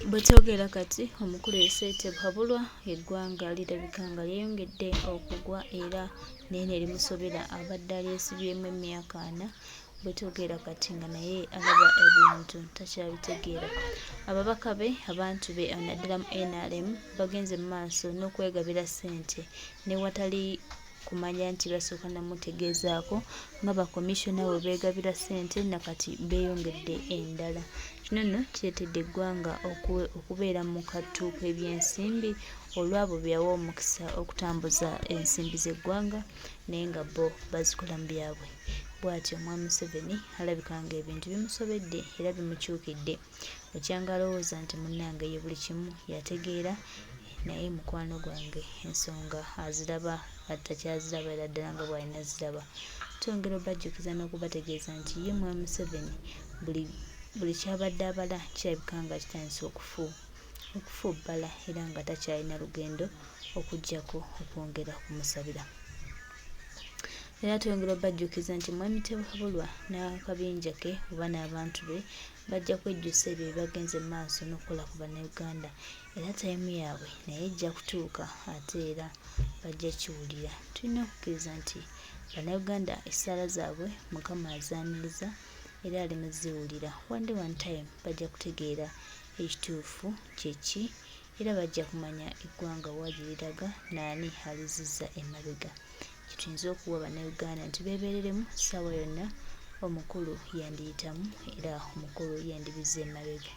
Bwe twogera kati omukulu ye Ssetebuhabulwa eggwanga lirabika nga lyeyongedde okugwa era naye ne limusobera abadde alyesibyemu emyaka ana bwe twogera kati nga naye alaba ebintu takyabitegeera. Ababaka be abantu be naddala mu nrm bagenze mu maaso n'okwegabira ssente newatali kumanya nti basooka namutegeezaako nga ba commissioner bwe beegabira ssente nakati beeyongedde endala. Kino nno kireetedde eggwanga okubeera mu kattu k'ebyensimbi olw'abo be yawa omukisa okutambuza ensimbi z'eggwanga naye nga bo bazikola mu byabwe. Bw'atyo Mwami Museveni alabika ng'ebintu bimusobedde era bimukyukidde. Bukyanga alowooza nti munnange ye buli kimu y'ategeera naye mukwano gwange ensonga aziraba takyazirabira ddala nga bw'alina ziraba. Twongera obajjukiza n'okubategeeza nti ye Mwami Museveni buli buli ky'abadde abala kirabika nga kitandise okufu okufubbala era nga takyalina lugendo okuggyako okwongera okumusabira. Era twongera obajjukiza nti Mwami Tebuhabulwa n'akabinja ke oba n'abantu be bajja kwejjusa ebyo bye bagenze mu maaso n'okukola ku Bannayuganda era tayimu yaabwe naye ejja kutuuka ate era bajja kiwulira. Tulina okukkiriza nti Bannayuganda essaala zaabwe Mukama azaaniriza era ali mu ziwulira. One day one time bajja kutegeera ekituufu kye ki era bajja kumanya eggwanga wa gye liraga n'ani alizizza emabega. Kye tuyinza okuwa Bannayuganda nti beebeereremu ssaawa yonna omukulu yandiyitamu era omukulu yandibizza emabega.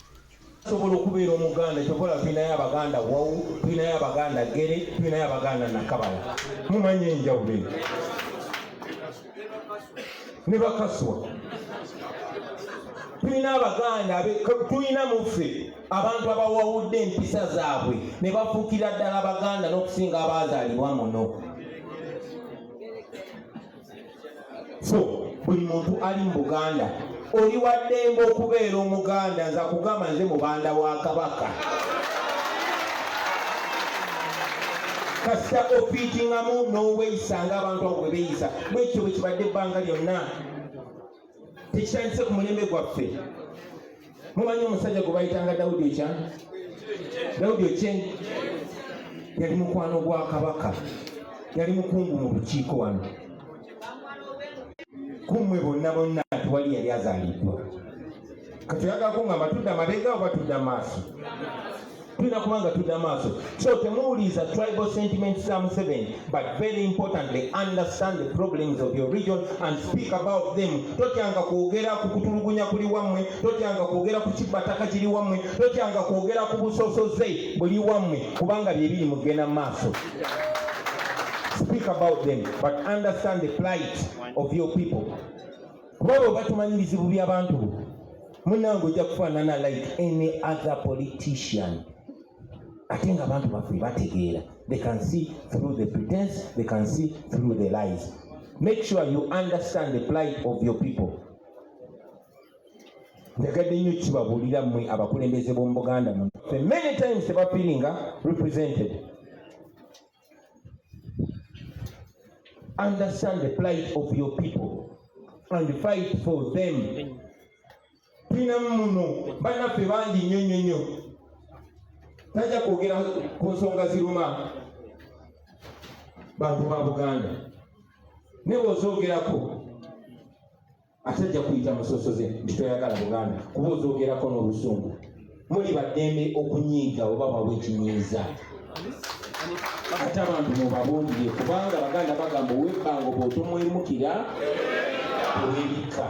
Osobola okubeera Omuganda kyova olaba tulinayo Abaganda Wawu, tulinayo Abaganda Ggere, tulinayo Abaganda Nakabala. Mumanyi enjawulo eyo ne Bakaswa. Tulina Abaganda, tulina muffe abantu abawawudde empisa zaabwe ne bafuukira ddala Abaganda n'okusinga abaazaalibwa muno. So buli muntu ali mu Buganda oli wa ddembe okubeera Omuganda. Nze akugamba nze mubanda wa Kabaka. Kasita ofiitingamu n'oweyisa ng'abantu abo bwe beeyisa, bwekityo bwe kibadde ebbanga lyonna. Tekitandise ku mulembe gwaffe. Mumanyi omusajja gwe bayitanga Daudi Ochan? Daudi Ochen yali mukwano gwa Kabaka, yali mukungu mu lukiiko wano. Kummwe bonna bonna tewali yali azaaliddwa. Kati oyagala kungamba tudda mabega oba tudda maaso? Tulina kuba nga tudda maaso. So temuwuliriza tribal sentiments za Museveni, but very importantly understand the problems of your region and speak about them. Totyanga kwogera ku kutulugunya kuli wammwe, totyanga kwogera ku kibbataka kiri wammwe, totyanga kwogera ku busosoze buli wammwe, kubanga bye biri mugenda maaso. Speak about them, but understand the plight of your people. Kuba bwe batumanyi bizibu by'abantu bo, munnange ojja kufaanana like any other politician. Ate nga abantu baffe bategeera, they can see through the pretense, they can see through the lies. Make sure you understand the plight of your people. Njagadde nnyo kibabuulira mmwe abakulembeze b'omu Buganda muno. Many times tebafiiringa represented. Understand the plight of your people and fight for them. Tulinamu muno bannaffe bangi nnyo nnyo nnyo. Tajja kwogera ku nsonga ziruma bantu ba Buganda, naye bw'ozoogerako ate ajja kuyita musosoze nti toyagala Buganda, kuba ozoogerako n'obusungu. Muli baddembe okunyiiga oba bawe ekinyiiza, ate abantu mubabuulire, kubanga Abaganda bagamba ow'ebbango bw'otomwemukira tewebikka.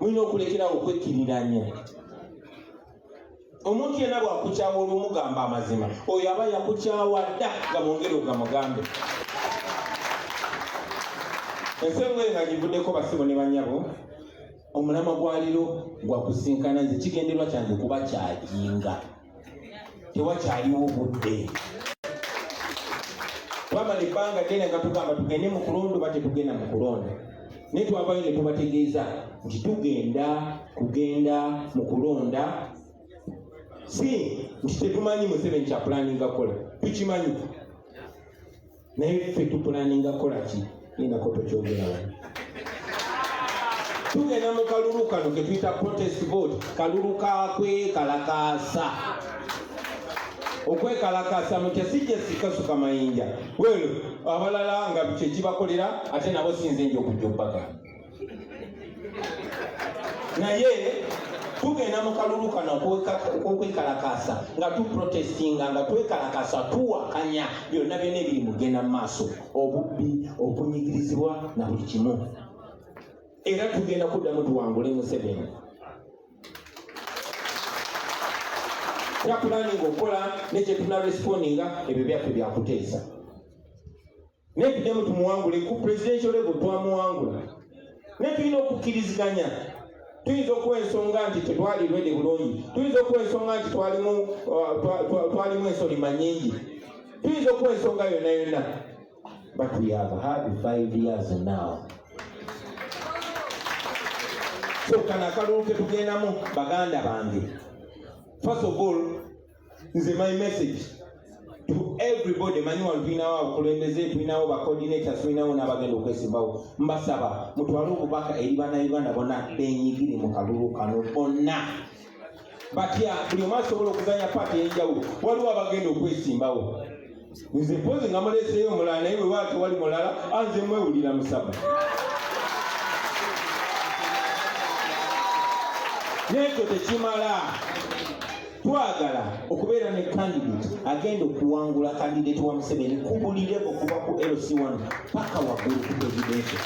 Mulina okulekerawo okwekkiriranya. Omuntu yenna bw'akukyawa olw'omugamba amazima, oyo aba yakukyawa dda, nga mwongere ogamugambe. Ensonga eyo nga ngivuddeko, basibo ne banyabo, omulamwa gwa leero gwa kusinkana. Nze kigendererwa kyange kuba kyajinga, tewakyaliwo budde. Twamala ebbanga ddene nga tugamba tugende mu kulonda oba tetugenda mu kulonda, naye twavayo ne tubategeeza nti tugenda kugenda mu kulonda. Si nti tetumanyi Museveni kya pulaninga kukola, tukimanyi, naye ffe tupulaninga kukola ki? Nindako tokyogera wano. Tugenda mu kalulu kano ke tuyita protest vote, kalulu ka kwekalakaasa. Okwekalakaasa mutya? Sijja sikasuka mayinja well, abalala nga kyekibakolera, ate nabo sinze nja okujja obbagamba, naye tugenda mu kalulu kano okwekalakaasa nga tuprotestinga, nga twekalakaasa, tuwakanya byonna byonna ebiri mugenda mu maaso, obubbi, okunyigirizibwa na buli kimu. Era tugenda kuddamu tuwangule Museveni. Kyapulaninga okukola nekyetuna respondinga, ebyo byaffe byakuteesa, naye tuddemu tumuwangule. Ku presidential level twamuwangula, naye tulina okukkiriziganya. Tuyinza okuwa ensonga nti tetwali ready bulungi, tuyinza okuwa ensonga nti twalimu ensolima nyingi, tuyinza okuwa ensonga yonna yonna, but we have had 5 years now. So kano akalulu ketugendamu, baganda bange, first of all, nze my message to everybody, manyi wano tulinawo abakulembeze, tulinawo ba coordinators, tulinawo n'abagenda okwesimbawo, mbasaba mutwale obubaka eri Bannayuganda bonna benyigire mu kalulu kano bonna. Batya, buli omu asobola okuzanya part ey'enjawulo. Waliwo abagenda okwesimbawo, nze mpozi nga muleseeyo omulala, naye bwe bwati wali mulala, anze mwewulira musaba. N'ekyo tekimala, twagala okubeera ne candidate agenda okuwangula candidate wa Museveni ku buli level, kuva ku LC1 paka waggulu ku presidential.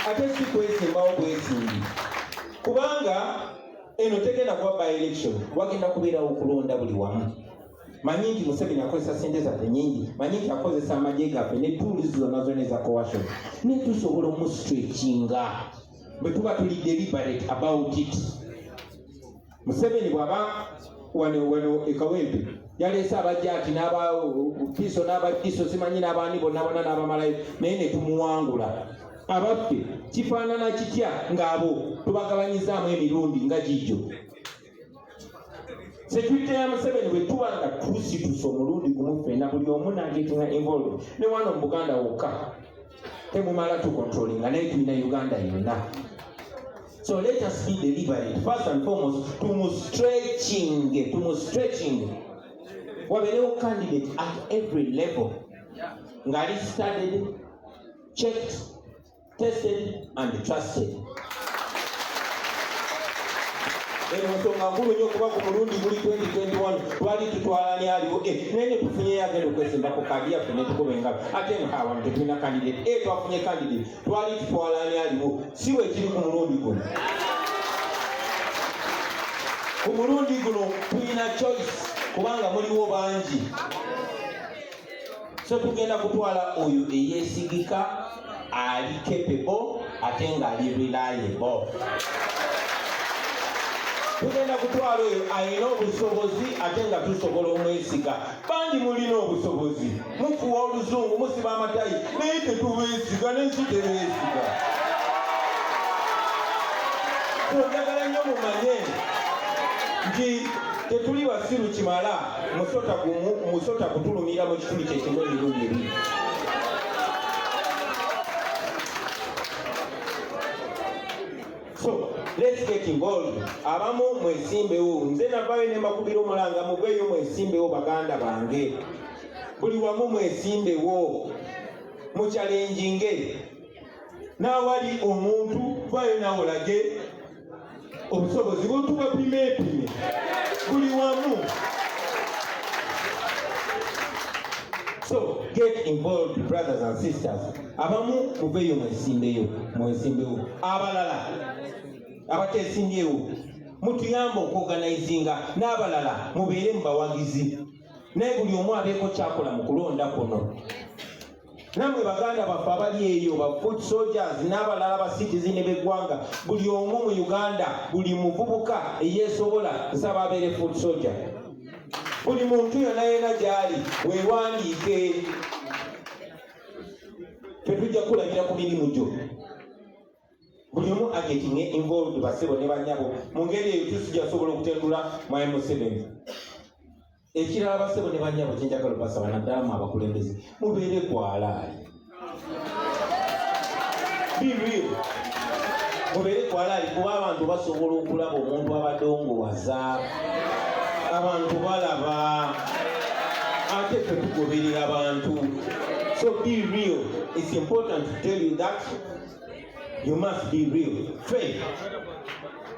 Ate si kwesimbawo bwesimbi, kubanga eno tegenda kuba by election, wagenda kubeerawo okulonda buli wamu. Manyi nti Museveni akozesa sente zaffe nyingi, manyi nti akozesa amagye gaffe ne tools zonna zonna eza coercion, naye tusobola omustretchinga bwe tuba tuli deliberate about it. Museveni bw'aba wano wano ekawempe yaleese abajjaati n'abapiso n'abakiso, simanyi n'abaani bonna bonna n'abamalayo, naye ne tumuwangula. Abaffe, kifaanana kitya ng'abo tubagabanyizaamu emirundi nga gijo? Security ya Museveni bwe tuba nga tusitusa omulundi gumu ffenna, buli omu nagetinga involved, ne wano mu Buganda wokka temumala tucontrollinga, naye tulina Uganda yonna. So let us be deliberate. First and foremost, tumustretching, tumustretching, wabeerewo candidate at every level ng'ali studied, checked, tested and trusted. Eno nsonga nkulu nnyo, kuba ku mulundi guli 2021 twali tutwala ani aliwo, naye ne tufunyeyo agenda okwesimba ku kaadi yaffe ne tukuba engalo, ate awano tetulina candidate. Twafunye candidate, twali tutwala ani aliwo. Si bwe kiri ku mulundi guno. Ku mulundi guno tulina choice kubanga muliwo bangi, so tugenda kutwala oyo eyeesigika, ali capable ate ng'ali reliable. Tugenda kutwala oyo alina obusobozi ate nga tusobola omwesiga. Bangi mulina obusobozi, mufuwa oluzungu, musiba amatayi, naye tetubeesiga, n'ensi tebeesiga. Njagala nnyo mumanye nti tetuli basiru kimala musota gumu musota kutulumira mu kituli kyekimu emirundi ebiri. So let's get involved. Abamu mwesimbewo, nze navayo ne mbakubira omulanga, muveeyo mwesimbewo. Baganda bange, buli wamu mwesimbewo, muchallenginge n'awali omuntu, vayo nawe olage obusobozi buntu, bapime epime buli wamu. So get involved, brothers and sisters. Abamu muveeyo mwesimbeyo, mwesimbewo. Abalala abatesimbyewo mutuyambe okuorganizinga, n'abalala mubeere mu bawagizi, naye buli omu abeeko kyakola mu kulonda kuno. Nammwe baganda baffe abali eyo, ba foot soldiers n'abalala ba citizen b'eggwanga, buli omu mu Uganda, buli muvubuka eyeesobola, nsaba abeere foot soldier. Buli muntu yonna yena gy'ali, weewandiike, tetujja kulabira ku mirimu gyo. Buli omu agetinge involved, basebo ne banyabo. Mu ngeri eyo tusijja sobola okutendula mwami Museveni. Ekirala, basebo ne banyabo, kyenjagala obasaba, naddala mu abakulembeze, mubeere kwalaali. Be real. Mubeere kwalaali kuba abantu basobola okulaba omuntu abadongowaza. Abantu balaba. Ate ffe tugoberera abantu. So be real. It's important to tell you that you must be real. Ffe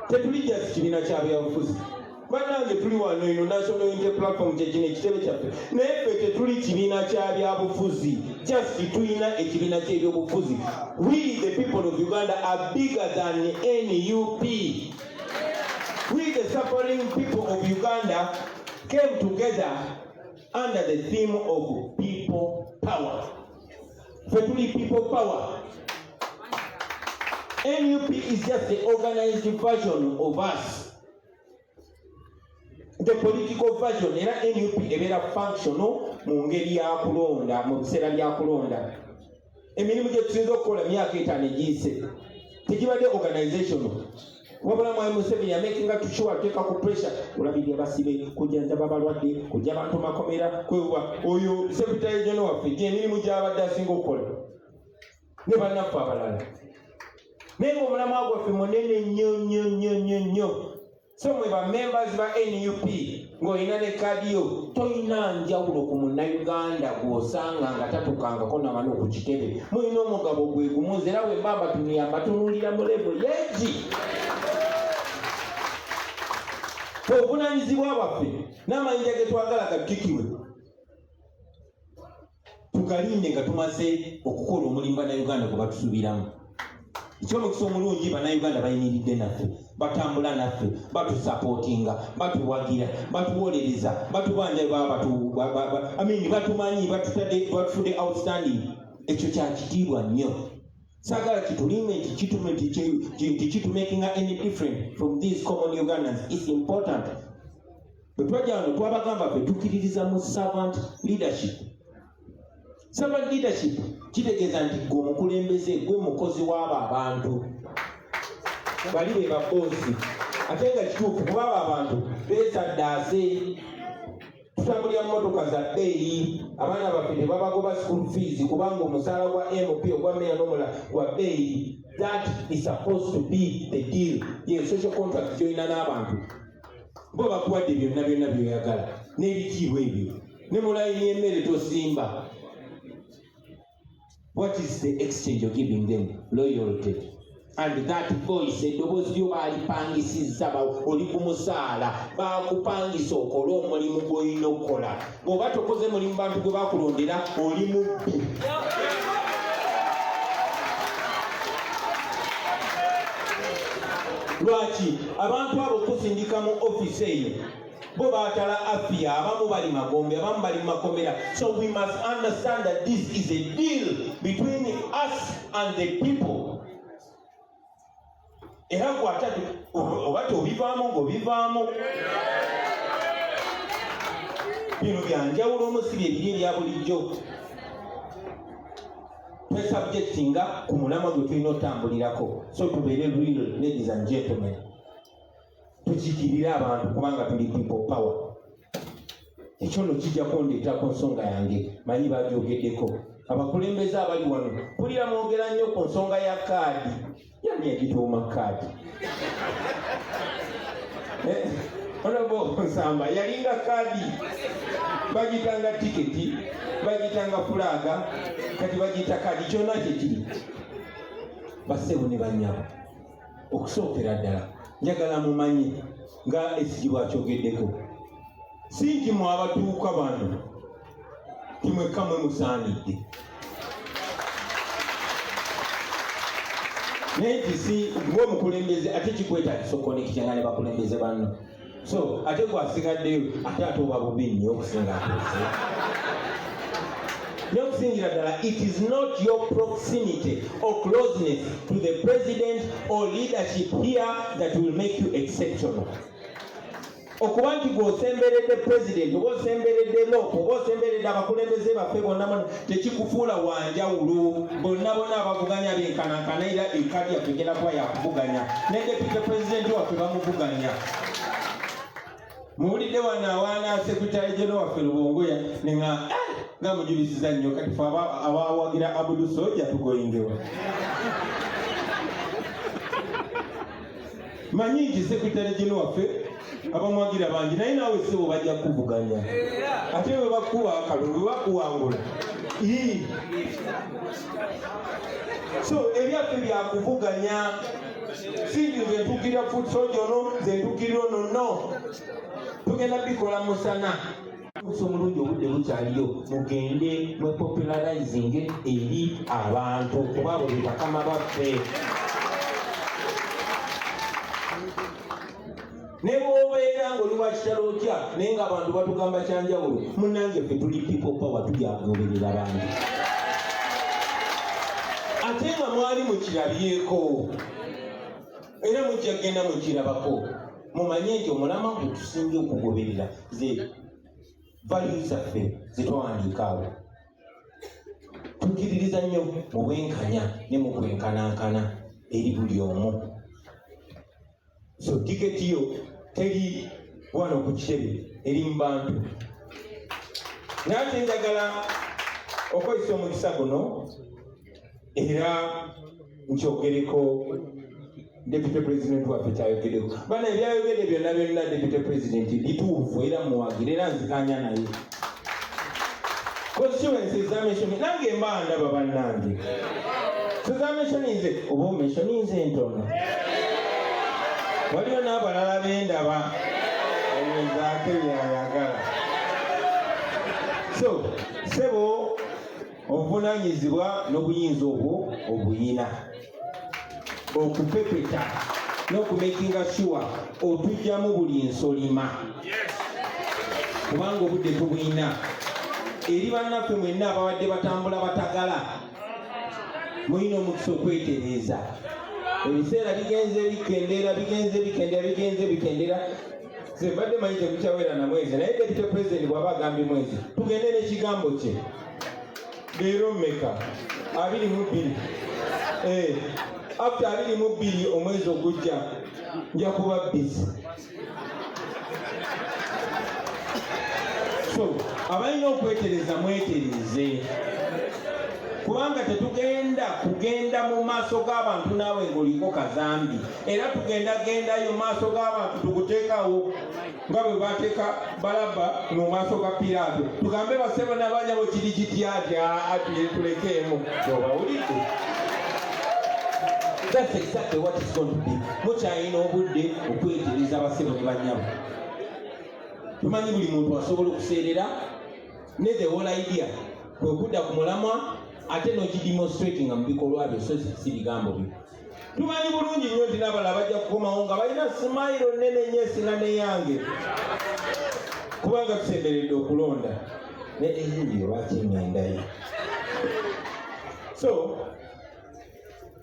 tetuli just kibiina kya byabufuzi. Bannange tuli wano eno National Unity Platform kye kino ekitebe kyaffe, naye ffe tetuli kibiina kya byabufuzi, just tulina ekibiina ky'ebyobufuzi. We the people of Uganda are bigger than NUP. We the suffering people of Uganda came together under the theme of people power. Ffe tuli people power. NUP is just the organized version of us. The political version era NUP ebeera functional mu ngeri ya kulonda mu biseera bya kulonda. Emirimu gye tusinza okukola myaka 5 egiyise tegibadde organizational. Wabula Mwami Museveni amakinga sure ateeka ku pressure kulabirira basibe, kujjanjaba balwadde, kujja abantu makomera, kwewa oyo secretary general waffe gye emirimu gy'abadde asinga okukola ne bannaffe abalala. Naye ng'omulamwa gwaffe munene nnyo nnyo nnyo nnyo nnyo. So mwe ba members ba NUP ng'olina ne kaadi yo, tolina njawulo ku munnayuganda gw'osanga nga tatuukangako na wano ku kitebe. Mulina omugabo gwe gumu, nze era bwe mba mbatunuulira mbatunuulira mu level yeegi. Obuvunaanyizibwa bwaffe n'amayinja ge twagala gattikibwe tugalinde nga tumaze okukola omulimu bannayuganda gwe batusuubiramu. Eky'omukisa omulungi bannayuganda bayimiridde naffe, batambula naffe, batusapootinga, batuwagira, batuwolereza, batubanja, I mean, batumanyi, batutadde, batufudde outstanding. Ekyo kya kitiibwa nnyo. Saagala kitulime nti kitume nti kitumakinga any different from these common Ugandans. It's important. Bwe twajja wano twabagamba ffe tukkiririza mu servant leadership. Servant leadership kitegeeza nti gwe omukulembeze, gwe mukozi w'abo abantu. Bali be baboosi. Ate nga kituufu kuba abo abantu beesaddaase. Tutambulira mu mmotoka za bbeeyi, abaana baffe tebabagoba school fees kubanga omusaala gwa MP ogwa meeya n'omulala gwa bbeeyi. That is supposed to be the deal. Ye social contract gy'olina n'abantu. Bo bakuwadde byonna byonna by'oyagala n'ebitiibwa ebyo. Ne mu layini y'emmere tosimba. What is the exchange you're giving them? Loyalty. And that voice, eddoboozi lyo baalipangisizza, oli ku musaala, baakupangisa okole omulimu gw'olina okukola. Bw'oba tokoze mulimu bantu gwe bakulondera, oli mubbi. Lwaki abantu abo kusindika mu offisi eyo bo baatala afia, abamu bali magombe, abamu bali mu makomera. So we must understand that this is a deal between us and the people. Era gw'ate oba tobivaamu ng'obivaamu. Bino bya njawulo omu si bye biri ebya bulijjo. Twesubjectinga ku mulamwa gwe tulina otambulirako. So tubeere real, ladies and gentlemen. Tukiikirire abantu kubanga tuli people power. Ekyo nno kijja kundeeta ku nsonga yange, manyi bagyogeddeko. Abakulembeze abali wano, mpulira mwogera nnyo ku nsonga ya kaadi. Yani yagituuma kaadi? Honorable Nsamba yalinga kaadi, bagiyitanga tiketi, bagiyitanga fulaaga, kati bagiyita kaadi, kyonna kyekiri. Bassebo ne bannyabo, okusookera ddala njagala mumanye nga SG bw'akyogeddeko, si nti mwe abatuuka bano timwekka mwe musaanidde, naye nti si ng'omukulembeze ate kikwetaagisa okuconnectinga ne bakulembeze banno. So ate gwasigaddeyo ate ate oba bubi nnyo okusinga atuuse. Naye okusingira ddala, it is not your proximity or closeness to the president or leadership here that will make you exceptional. Okuba nti gw'osemberedde president oba osemberedde LOP oba osemberedde abakulembeze baffe bonna bonna tekikufuula wanjawulo. Bonna bonna abavuganya benkanankana, era ekadi yaffe egenda kuba yakuvuganya ne deputy president waffe bamuvuganya. Muwulidde wano awaana secretary general waffe Lubongoya nenga nga mujulisiza nnyo. Kati fe abawagira Abudu Soja tugoyingewa. Manyi nti secretary general waffe abamwagira bangi, naye naawe ssebo bajja kukuvuganya, ate bwe bakuwa akalulu, bwe bakuwangula. Ii. So ebyaffe byakuvuganya, si nti nze ntuukirira foot soldier ono, nze ntuukirira ono. No, tugenda bikola musana. Omukisa omulungi, obudde bukyaliyo, mugende mwepopularizing eri abantu, kuba abo be bakama baffe. Ne bw'obeera ng'oli wa kitalo otya, naye ng'abantu batugamba kyanjawulo, munnange, ffe tuli people power, tujagoberera bantu. Ate nga mwali mukirabyeko, era mujja kugenda mukirabako, mumanye nti omulamwa gwe tusinga okugoberera ze values zaffe zetwawandiika awo. Tukkiririza nnyo mu bwenkanya ne mu kwenkanankana eri buli omu. So tiketi yo teri wano ku kitebe, eri mu bantu. Naye ate njagala okozesa omukisa guno era nkyogereko deputy president waffe kyayogereko. Bana, ebyayogedde byonna byonna deputy president bituufu, era muwagira, era nzikanya naye. Constituency zamention, nange mba ndaba bannange tezamentioninze, oba omentioninze ntono, waliwo n'abalala bendaba oyozaako byayagala. So sebo, obuvunanyizibwa n'obuyinza obwo obuyina okupepeta n'okumakinga sure otugyamu buli nsolima, kubanga obudde tubulina. Eri bannaffe mwenna ababadde batambula batagala, mulina omukisa okwetereeza. Ebiseera bigenze bikendeera, bigenze bikendeera, bigenze bikendeera. Nze mbadde manyi tekukyawera na mwezi, naye deputy president bw'aba agambye mwezi, tugende n'ekigambo kye. Leero mmeka? 22. After 22 omwezi ogujja nja kuba busy. So abalina okwetereza mwetereze, kubanga tetugenda kugenda mu maaso g'abantu naawe ng'oliko kazambi. Era tugenda gendayo mu maaso g'abantu, tukuteekawo nga bwe bateeka Balaba mu maaso ga Piraato, tugambe basebo n'abanyabo, kiri kitya? Ati tulekeemu obawulidde. That's exactly what it's going to be. Mukyalina obudde okwetereza, abasebo ne banyabo. Tumanyi buli muntu asobola okuseerera, ne the whole idea kwe kudda ku mulamwa ate n'okidemonstratinga mu bikolwa byo, so si bigambo byo. Tumanyi bulungi nnyo nti n'abalala bajja kukomawo nga balina smile nnene nnyo esinga neyange, kubanga tusemberedde okulonda ne eyo lwaki ŋŋendayo. So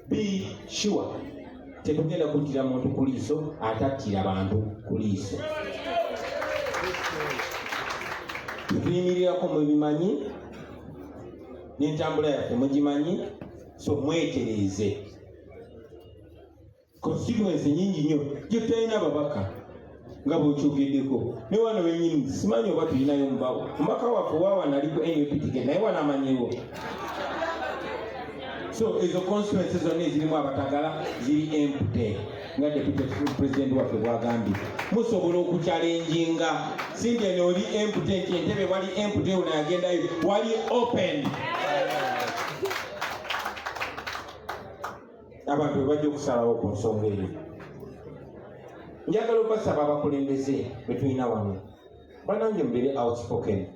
be sure, tetugenda kuttira muntu ku liiso atattira bantu ku liiso. Tetuyimirirako, mubimanyi, n'entambula yaffe mugimanyi. So mwetereeze. Constituency nyingi nnyo gye tutalina babaka nga bwekyogeddeko, ne wano wenyini simanyi oba tulinayo omubaka. Omubaka waffe waawana ali ku NUP ticket, naye wano amanyiwo. So ezo constituency zonna ezirimu abatagala ziri empty, nga deputy president waffe bwagambye. Musobola okuchallenginga, si nti eno oli empty, nti entebe wali empty, ono yagendayo, wali open. Abantu bwe bajja okusalawo ku nsonga eyo. Njagala obasaba abakulembeze be tulina wano, banange, mubeere outspoken,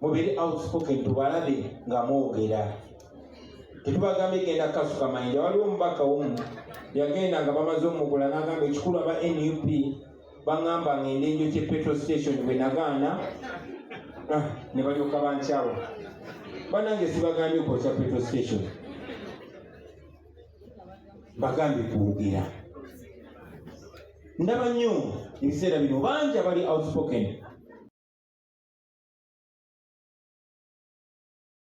mubeere outspoken, tubalabe nga mwogera. Tetubagambye genda kasuka mayinja. Waliwo omubaka omu yagenda nga bamaze omugula, n'agamba ekikulu aba NUP baŋŋamba ngende njokye petrol station, bwe nagaana, ne balyoka bankyawa. Banange, sibagambye kwokya petrol station, bagambye kwogera. Ndaba nnyo ebiseera bino bangi abali outspoken.